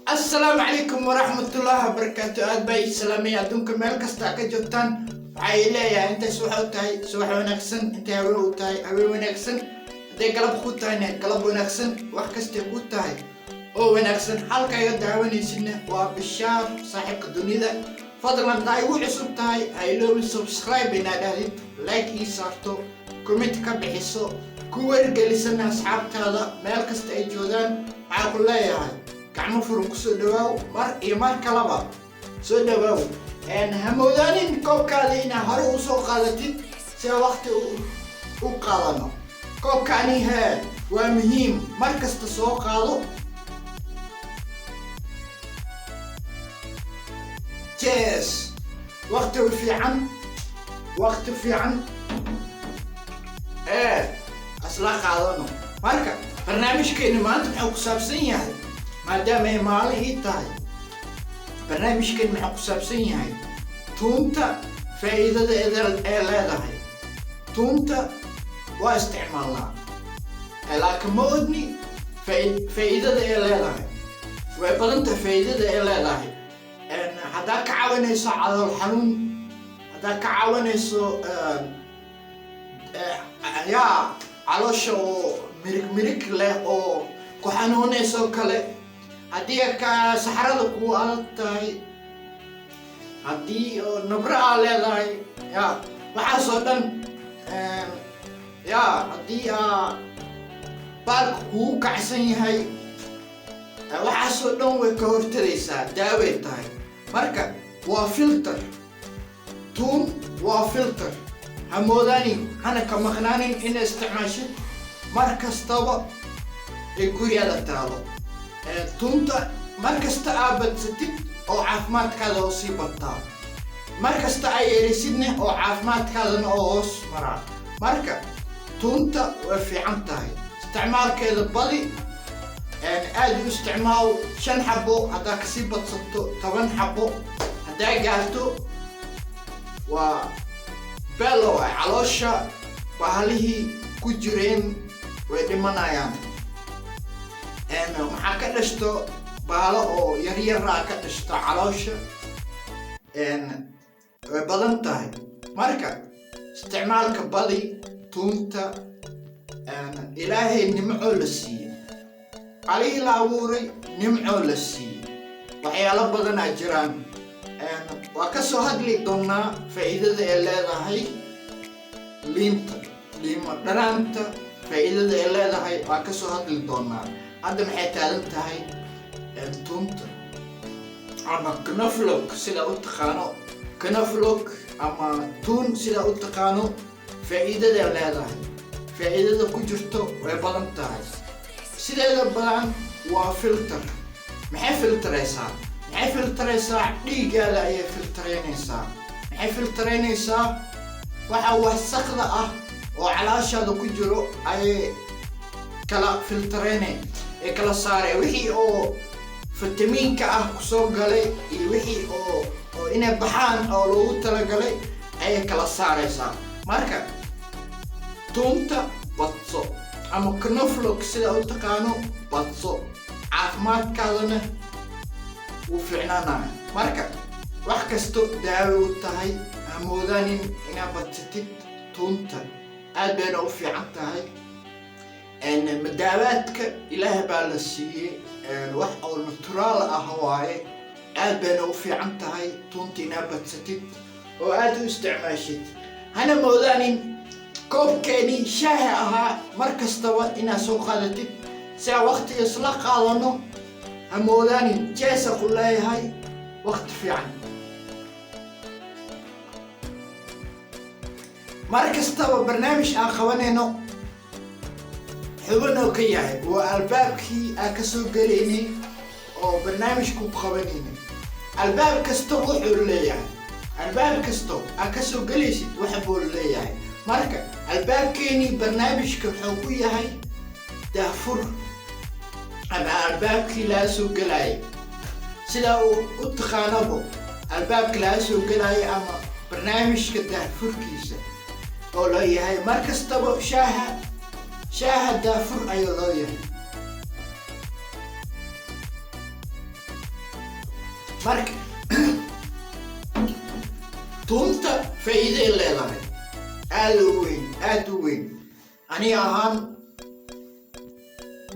Asalaamu calaykum waraxmatullaahi wabarakaatu. Aad baa ii salaamay adduunka meel kasta ka joogtaan. Waxay leeyahay intay subax u tahay subax wanaagsan, intay haween u tahay haween wanaagsan, hadday galab ku tahayna galab wanaagsan, wax kastay ku tahay oo wanaagsan. Halka iga daawanaysidna waa Bishaar Saaxiibka Dunida. Fadlan, haddaa igu cusub tahay, ha iloobin subscribe inaad dhahdid, like ii saarto, comment ka bixiso, ku wargelisana asxaabtaada meel kasta ay joogaan. Waxaa ku leeyahay gacmo furan kusoo dhawaaw, mar iyo mar kalaba soo dhawaaw. Ha moodaanin koobkaada inaad hore usoo qaadatid si aan waqti u qaadano. Koobkaani hee waa muhiim, mar kasta soo qaado. Cheers! Waqti fiican, waqti fiican ee asla qaadano. Marka barnaamijkeeni maanta muxuu ku saabsan yahay? Maadaama ay maalin ii tahay, barnaamijkeeni muxuu ku saabsan yahay? Tuunta faa'iidada ee leedahay. Tuunta waa isticmaalnaa, laakiin ma ogni faa'iidada ee leedahay. Way badan tahay faa'iidada ee leedahay. Haddaa ka caawinayso calool xanuun, haddaa ka caawinayso yaa caloosha oo mirig mirig leh oo ku xanuunayso kale, haddii ka saxrada kuu adag tahay, haddii oo nabro aa leedahay, ya waxaasoo dhan, ya haddii aa baalka kugu kacsan yahay, waxaasoo dhan way ka hortagaysaa, daaway tahay. Marka waa filter, tuun waa filter. Ha moodaanin, hana ka maqnaanin ina isticmaashid mar kastaba ee guryaada taalo. Tuunta mar kasta aa badsatid oo caafimaadkaada oo sii bataa, mar kasta ay yerisidne oo caafimaadkaadana oo hoos maraa. Marka tuunta way fiican tahay, isticmaalkeeda badi, aada u isticmaal. 5 xabo, haddaa kasii badsato 10 xabo haddaa gaarto, waa belo. Ay caloosha bahalihii ku jireen way dhimanayaan. Maxaa ka dhashto? Bahalo oo yaryaraa ka dhashto caloosha, way badan tahay. Marka isticmaalka badi tuunta. Ilaahay nimcoo la siiyey, calihii la abuuray nimcoo la siiyey. Waxyaalo badanaa jiraan, waa ka soo hadli doonaa faa'iidada ay leedahay liinta, liimo dhanaanta faa'iidada ay leedahay waa ka soo hadli doonaa. Hadda maxay taagan tahay? Tuunta ama knoflook sida u taqaano, knoflook ama tuun sida u taqaano, faa'iidada leedahay, faa'iidada ku jirto way badan tahay. Sideeda badan waa filter. Maxay filteraysaa? Maxay filteraysaa? Dhiiggaada ayay filteraynaysaa. Maxay filteraynaysaa? Waxa wasaqda ah oo calaashaada ku jiro ayay kala filteraynay, ee kala saaray wixii oo fitamiinka ah kusoo galay iyo wixii oo inay baxaan oo loogu talagalay ayay kala saaraysaa. Marka tuunta badso ama knoflook sida u taqaano badso, caafimaadkaadana wuu fiicnaanaya. Marka wax kasto daawo u tahay, ha moodaanin inaad badsatid tuunta, aad bayna u fiican tahay. Madaawaadka Ilaah baa la siiyey, wax oo natural ah waaye. Aad bayna u fiican tahay tuunta inaad badsatid oo aad u isticmaashid. Hana moodaanin koobkeenii shaahi ahaa mar kastaba inaad soo qaadatid si aan waqtiga isla qaadano. Ha moodaanin. Jeesa ku leeyahay, waqti fiican. Mar kastaba barnaamij aan qabanayno xubin oo ka yahay, waa albaabkii aan ka soo gelaynay oo barnaamijku qabanaynay. Albaab kasta wuxuu leeyahay, albaab kasto aad ka soo gelaysid waxa buu leeyahay. Marka albaabkeenii barnaamijka wuxuu ku yahay daafur ama albaabkii laga soo gelayay, sidaa uu u taqaanabo, albaabka laga soo gelaya ama barnaamijka daafurkiisa oo loo yahay. Mar kastaba shaaha daafur ayuu loo yahay. Marka tuunta faa'iiday leedahay aada u weyn, aada u weyn. Aniga ahaan,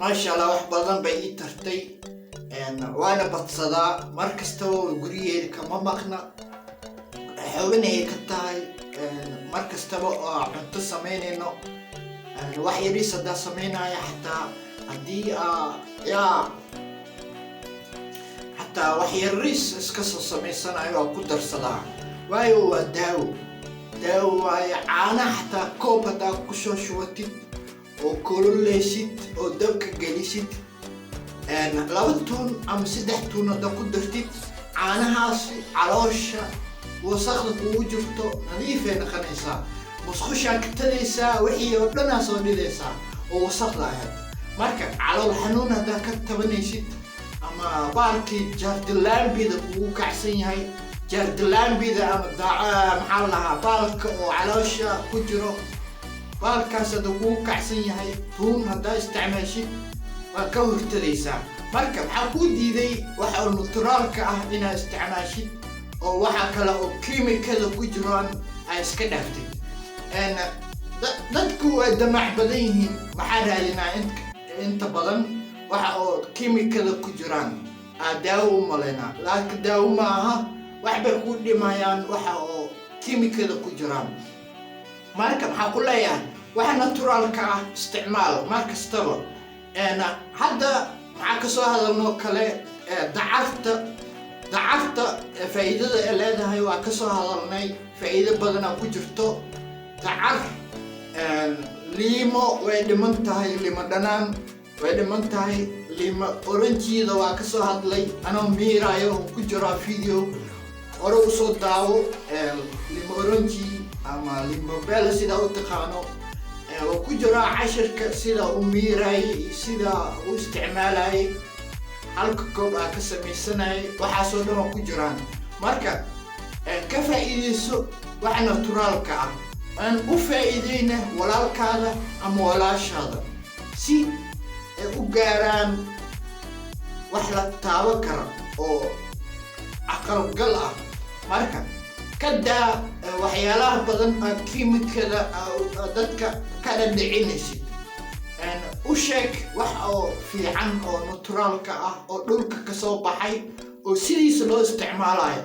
maasha Allah, wax badan bay ii tartay, waana badsadaa mar kastaba. Gurigeeda kama maqna, xubinay ka tahay. Mar kastaba oo cunto samaynayno, wax yariis haddaa samaynaya, xataa haddii yaa xataa wax yariis iska soo samaysanayo, waa ku darsadaa, waayo waa daawo, daawo waayo. Caanaha xataa koob haddaa kusoo shubatid oo kululeysid oo dabka gelisid, laba tuun ama saddex tuun haddaa ku dartid caanahaasi, caloosha wasaqda kugu jirto nadiifay noqonaysaa. Musqushaa ka tadaysaa, wixii oo dhanaa soo dhidaysaa oo wasaqda ahayd. Marka calool xanuun haddaa ka tabanaysid ama baalkii jaardilaambida kugu kacsan yahay, jaardilaambida ama daaca, maxaa la lahaa, baalka oo caloosha ku jiro, baalkaas hadda kugu kacsan yahay, tuun haddaa isticmaashid waa ka hortadaysaa. Marka maxaa kuu diiday waxa oo naturaalka ah inaad isticmaashid oo waxa kale oo kiimikada ku jiraan ay iska dhaaftid? Dadku way damac badan yihiin. Maxaa raadinaa? Inta badan waxa oo kiimikada ku jiraan aa daawo u malaynaa, laakiin daawo ma aha. Wax bay ku dhimayaan waxa oo kiimikada ku jiraan. Marka maxaa ku leeyahay? Waxa naturaalka ah isticmaal mar kastaba. Hadda maxaa kasoo hadalnoo kale? Dacarta. Dacarta faa'iidada ay leedahay waa kasoo hadalnay, faa'iido badanaa ku jirto dacar. Liimo way dhiman tahay, limo dhanaan way dhiman tahay. Limo oranjiida waa kasoo hadlay anoo miiraayo oo ku jiraa video hore, usoo daawo. Limo oranji ama limo bela sidaa u taqaano waa ku jiraa cashirka, sida u miiraayay iyo sida u isticmaalayay, halka koob aa ka samaysanayay, waxaasoo dhan waa ku jiraan. Marka ka faa'iidayso waxa naturaalka ah, aan u faa'iideyna walaalkaada ama walaashaada si ay u gaaraan wax la taaban kara oo aqalgal ah. Marka ka daa waxyaalaha badan aa kiimikada dadka ka dhadhicinaysid. U sheeg wax oo fiican oo naturaalka ah oo dhulka kasoo baxay oo sidiisa loo isticmaalayo.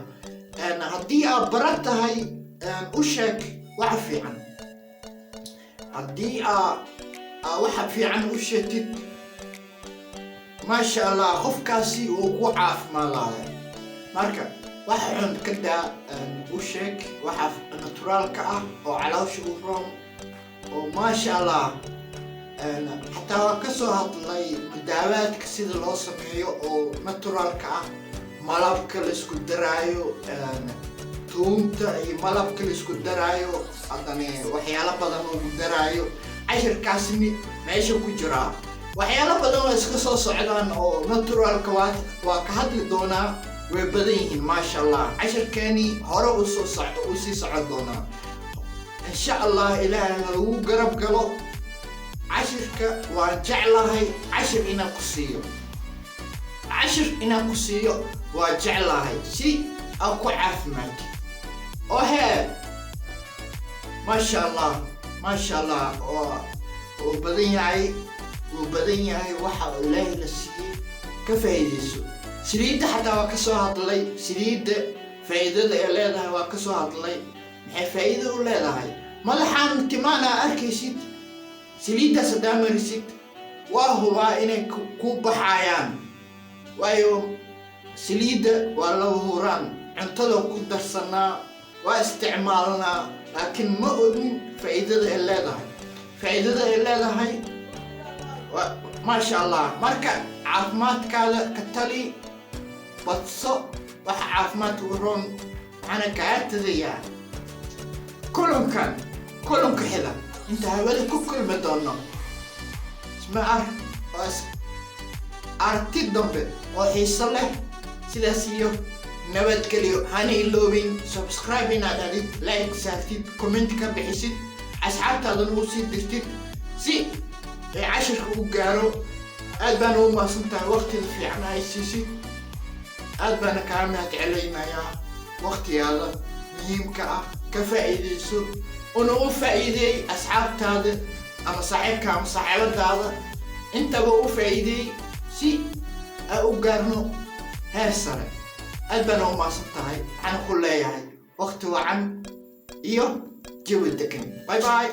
Haddii aad bara tahay, u sheeg waxa fiican. Haddii aa waxa fiican u sheegtid, maasha Allah, qofkaasi uu ku caafimaadaya. Marka waxa xun ka daa, u sheeg waxa naturaalka ah oo caloosha u roon oo maasha Allah. Xataa waa kasoo hadlay mudaawaadka sida loo sameeyo oo naturaalka ah, malabka la isku daraayo, tuunta iyo malabka la isku daraayo, haddana waxyaalo badan lagu daraayo. Cashirkaasni meesha ku jiraa. Waxyaalo badan oo iska soo socdaan oo naturalka waa ka hadli doonaa, way badan yihiin, maasha Allah. Cashirkeeni hore usoo socdo, uu sii socon doonaa, insha Allah. Ilaahay lagu garab galo. Cashirka waan jeclahay cashir inaan ku siiyo, cashir inaan ku siiyo waa jeclahay si aan ku caafimaadki oo hee. Maasha Allah, maasha Allah, oo uu badan yahay, wuu badan yahay waxa Ilaahay la siiyey. Ka faa'iidayso. Saliidda xataa waa ka soo hadlay, saliidda faa'iidada ay leedahay waa ka soo hadlay. Maxay faa'iido u leedahay? Madaxaan timaana arkaysid, saliiddaas haddaa marisid, waa hubaa inay ku baxayaan, waayo saliidda waa laba huraan. Cuntada ku darsanaa, waa isticmaalnaa, laakiin ma ogin faa'iidada ay leedahay. Faa'iidada ay leedahay, maasha Allah. Marka caafimaadkaada ka tali, badso waxa caafimaadka u roon. Waxaana kaa tagayaa kulankan kulanka xiga inta hawada ku kulmi doono, isma ar oo is aragti dambe oo xiiso leh. Sidaas iyo nabadgelyo. Hana iloobin subscribe inaad adid, like saartid, comment ka bixisid, asxaabtaadana u sii dirtid si ay cashirka u gaaro. Aad baan ugu mahadsan tahay waqtiga fiican ay siisid. Aad baana kaa mahad celinayaa waqtigaada muhiimka ah. Ka faa'iidayso una u faa'iideey asxaabtaada ama saaxiibka ama saaxiibadaada intaba u faa'iideey si aan u gaarno heer sare. Aad baana u mahadsan tahay. Waxaan ku leeyahay waqti wacan iyo jawi degan. Bye bye.